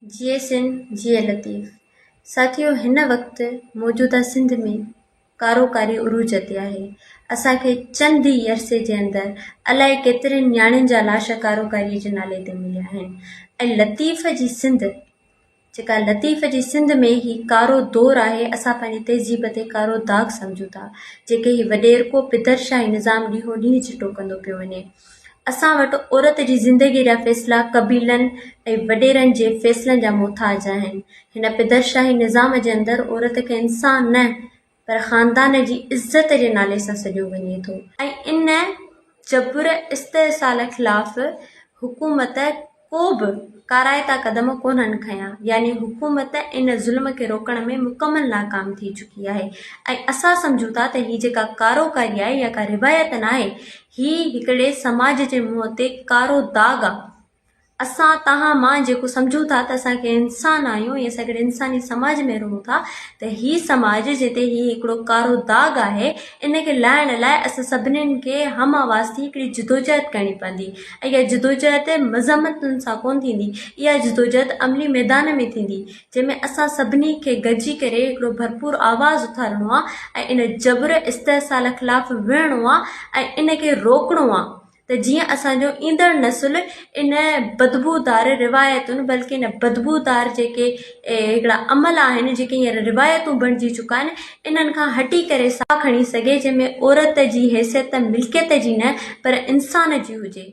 جيئي سنڌ جيئي لطيف. ساٿيو هن وقت موجوده سنڌ ۾ ڪارو ڪاري عروج تي آهي. اسان کي چند ئي عرصي جي اندر الائي ڪيترين نياڻين جا لاش ڪارو ڪاري جي نالي تي مليا آهن ۽ لطيف جي سنڌ جيڪا لطيف جي سنڌ ۾ هي ڪارو دور آهي اسان پنهنجي تهذيب تي ڪارو داغ سمجهون ٿا جيڪي هي وڏيرڪو پدرشاهي نظام ڏينهون ڏينهن چٽو ڪندو پيو وڃي. اسان وٽ عورت جي زندگيء جا فيصلا قبيلن ۽ وڏيرن جي فيصلن جا محتاج آهن. هن پدرشاهي نظام جي اندر عورت کي انسان نه پر خاندان جي عزت جي نالي سان سڏيو وڃي ٿو. ۽ ان جبر استحصال خلاف حڪومت ڪو به ڪارائتا قدم ڪونهن کنيا يعني حڪومت ان ظلم کي روڪڻ ۾ مڪمل ناڪام ٿي چڪي آهي ۽ اسان سمجهون ٿا ته هي جيڪا ڪارو ڪاري آهي يا ڪا روايت ناهي هي هڪڙي سماج جي منهن تي ڪارو داغ آ اسان توهان مان جيڪو سمجهون ٿا ته اسان هڪ انسان آهيون ۽ اسان هڪڙي انساني سماج ۾ رهون ٿا ته هي سماج جتي هي هڪڙو ڪارو داغ آهي ان کي لاهڻ لاء اسان سڀنين کي هم آواز ٿي هڪڙي جدوجهد ڪرڻي پوندي ۽ اها جدوجهد مزاحمتن سان ڪونه ٿيندي، اها جدوجهد عملي ميدان ۾ ٿيندي، جنهن ۾ اسان سڀني کي گڏجي ڪري هڪڙو ڀرپور آواز اٿارڻو آهي ۽ ان جبر استحصال خلاف وڙهڻو آهي ۽ ان کي روڪڻو آهي ته جيئن اسان جو ايندڙ نسل ان بدبودار روايتن بلڪه ان بدبودار جيڪي هڪڙا عمل آهن جيڪي هينئر روايتون بڻجي چڪا آهن انهن کان هٽي ڪري ساهه کڻي سگهي جنهن ۾ عورت جي حيثيت ملڪيت جي نه پر انسان جي هجي.